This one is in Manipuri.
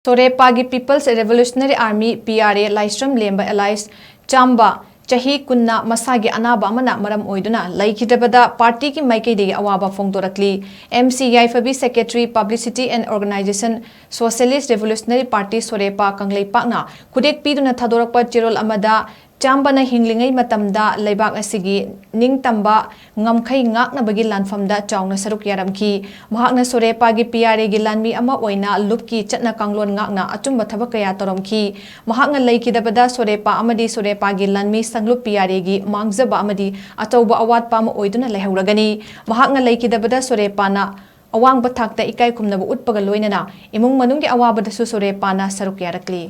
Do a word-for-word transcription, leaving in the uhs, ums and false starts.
ꯁꯣꯔꯦꯄꯥꯒꯤ People's Revolutionary Army, P R A, ꯂꯥꯏꯁ꯭ꯔꯝ ꯂꯦꯝꯕ alias ꯆꯥꯝꯕ, ꯆꯍꯤ ꯀꯨꯟꯅ ꯃꯁꯥꯒꯤ ꯑꯅꯥꯕ ꯑꯃꯅ ꯃꯔꯝ ꯑꯣꯏꯗꯨꯅ ꯂꯩꯈꯤꯗꯕꯗ ꯄꯥꯔꯇꯤꯒꯤ ꯃꯥꯏꯀꯩꯗꯒꯤ ꯑꯋꯥꯕ ꯐꯣꯡꯗꯣꯔꯛꯂꯤ꯫ M C Yaiphabi, Secretary, Publicity and Organization, Socialist Revolutionary Party, ꯁꯣꯔꯦꯄꯥ ꯀꯪꯂꯩꯄꯥꯛꯅ ꯈꯨꯗꯦꯛ ꯄꯤꯗꯨꯅ ꯊꯥꯗꯣꯔꯛꯄ ꯆꯦꯔꯣꯜ ꯑꯃꯗ, ꯆꯥꯝꯕꯅ ꯍꯤꯡꯂꯤꯉꯩ ꯃꯇꯝꯗ ꯂꯩꯕꯥꯛ ꯑꯁꯤꯒꯤ ꯅꯤꯡꯇꯝꯕ ꯉꯝꯈꯩ ꯉꯥꯛꯅꯕꯒꯤ ꯂꯥꯟꯐꯝꯗ ꯆꯥꯎꯅ ꯁꯔꯨꯛ ꯌꯥꯔꯝꯈꯤ꯫ ꯃꯍꯥꯛꯅ ꯁꯣꯔꯦꯄꯥꯒꯤ P R A ꯒꯤ ꯂꯥꯟꯃꯤ ꯑꯃ ꯑꯣꯏꯅ ꯂꯨꯞꯀꯤ ꯆꯠꯅ ꯀꯥꯡꯂꯣꯟ ꯉꯥꯛꯅ ꯑꯆꯨꯝꯕ ꯊꯕꯛ ꯀꯌꯥ ꯇꯧꯔꯝꯈꯤ꯫ ꯃꯍꯥꯛꯅ ꯂꯩꯈꯤꯗꯕꯗ ꯁꯣꯔꯦꯄꯥ ꯑꯃꯗꯤ ꯁꯣꯔꯦꯄꯥꯒꯤ ꯂꯥꯟꯃꯤ ꯁꯪꯂꯨꯞ P R A ꯒꯤ ꯃꯥꯡꯖꯕ ꯑꯃꯗꯤ ꯑꯆꯧꯕ ꯑꯋꯥꯠꯄ ꯑꯃ ꯑꯣꯏꯗꯨꯅ ꯂꯩꯍꯧꯔꯒꯅꯤ꯫ ꯃꯍꯥꯛꯅ ꯂꯩꯈꯤꯗꯕꯗ ꯁꯣꯔꯦꯄꯥꯅ ꯑꯋꯥꯡꯕ ꯊꯥꯛꯇ ꯏꯀꯥꯏ ꯈꯨꯝꯅꯕ ꯎꯠꯄꯒ ꯂꯣꯏꯅꯅ ꯏꯃꯨꯡ ꯃꯅꯨꯡꯒꯤ ꯑꯋꯥꯕꯗꯁꯨ ꯁꯣꯔꯦꯄꯥꯅ ꯁꯔꯨꯛ ꯌꯥꯔꯛꯂꯤ꯫